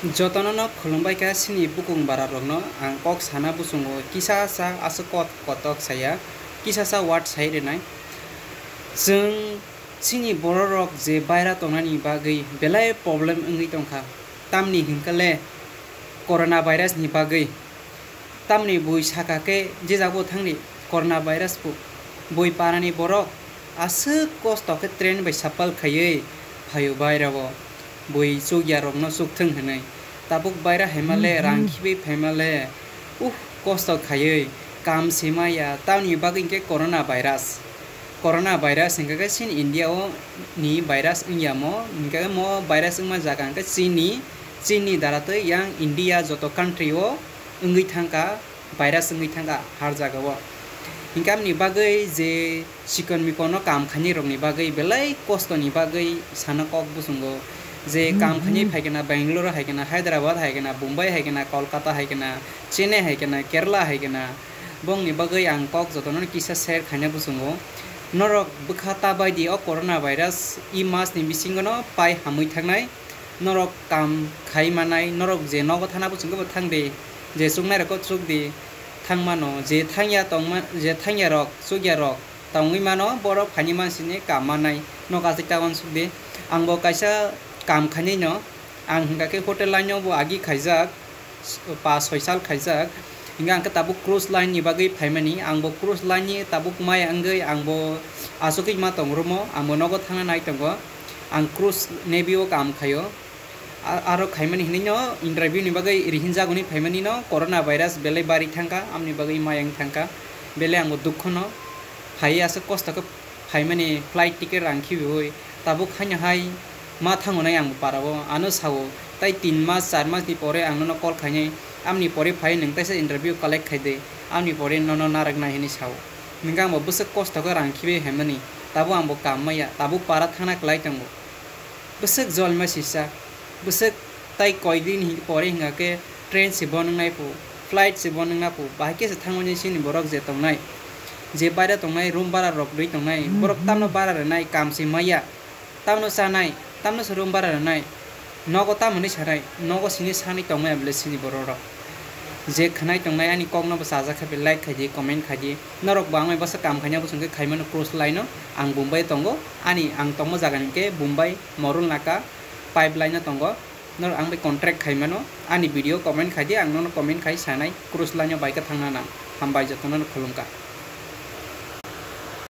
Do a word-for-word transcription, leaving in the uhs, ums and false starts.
Jotono no khulumbai kha chini bukung bara rokno ang kok sana buchungo kisa sa aswk kot kotok saya, kisa sa word sai rwnai. Chwng chini borok rok je baira tongnani bagwi belai problem wngwi tongkha, tamni hinkhe le corona virus ni bagwi. Tamni bui saka khe je jago thangni corona virus bo. Bui parani borok aswk kosto khe train bai sapal khaiwi phaio bairao. Bui chukya rokno chukthwng hinwi. Tabuk baira haima le, rang khibi phaima le. Uh, kosto khaiwi kam se maya. Tamni bagwi hinkhe corona virus. Corona virus hinkhe khe chini India o ni virus wngya mo. Hinkhe mo virus wngma jaga hinkhe chini, chini dara tei yang India joto country o wngwi thangkha, virus wngwi thangkha har jaga o. Hinkhe amni bagwi je chikon mikon no kam khainai rokni bagwi belai kosto ni bagwi sana kok buchungo. Je kam khainai phaikhe na Bangalore haikhe na, Hyderabad haikhe na, Mumbai haikhe na, Kolkata haikhe na, Chennai haikhe na, Kerala haikhe na, bongni bagwi ang kok jotono kisa share khaina buchungo. Norok bwkha ta bai di o corona virus e mas ni bisingo no pai hamwi thangnai. Norok kam khai manai, norok je nogo thana buchungo bo thang di, je chuknai rokbo chuk di, thang mano, je thangya tongma, je thangya rok, chukya rok tongwi mano, borok phaini mansini kam manai, nok aswk ta uansuk di. Ang bo kaisa kam khainai no, ang hinkha khe hotel line o bo agi khaijak, pa soi sal khaijak. Hinkhe ang khe tabuk cruise line ni bagwi phaimani, ang bo cruise line ni tabuk maya wngwi ang bo aswkwi ma tong rumo, ang bo nogo thangna nai tongo. Ang cruise navy o kam khaio. A-, aro khaimani hinwi no interview ni bagwi rihinjak hwnwi phaimani no corona virus belai bari thangkha, amni bagwi maya wng thangkha. Belai ang bo dukho no phaiwi aswk kosto khe phaimani flight ticket rang khibiui tabuk haino hai ma thango nai ang bo para o, ano sao tai tin mas char mas ni pore ang nono call khainai, amni pore phai nwng taisa interview collect khai de, amni pore nono narwk nai hinwi sao. Nwng ang bo bwswk kosto khe rang khibiui haimani, tabuk ang bo kam maya, tabuk para thangna kwlai tongo. Bwswk jolma sisa, bwswk tai koidini hin-, pore hinkha khe train se bo nwngnai phu, flight se bo nwngnai phu, bahai khe se thangmani chini borok je tongnai, je baira tongnai, room bara rok rwi tongnai, borok tamno bara rwnai, kam se maya, tamno chanai, tamno se room bara rwnai, nogo tamo hinwi sanai, nogo sini sanwi tongmaya bwle chini borok rok. Je khwnai tongnai ani kokno bo chajak khe like khai di, comment khai di. Norok bo ang bai bwsa kam khaina bwswng khe khaimano cruise line o ang Mumbai tongo, ani ang tongma jaga hinkhe Mumbai Morul Naka pipeline o tongo. Norok ang bai contract khaimano, ani video comment khai di, ang nono comment khai sanai cruise line o bai khe thangna nang. Hambai jotono no khulumkha.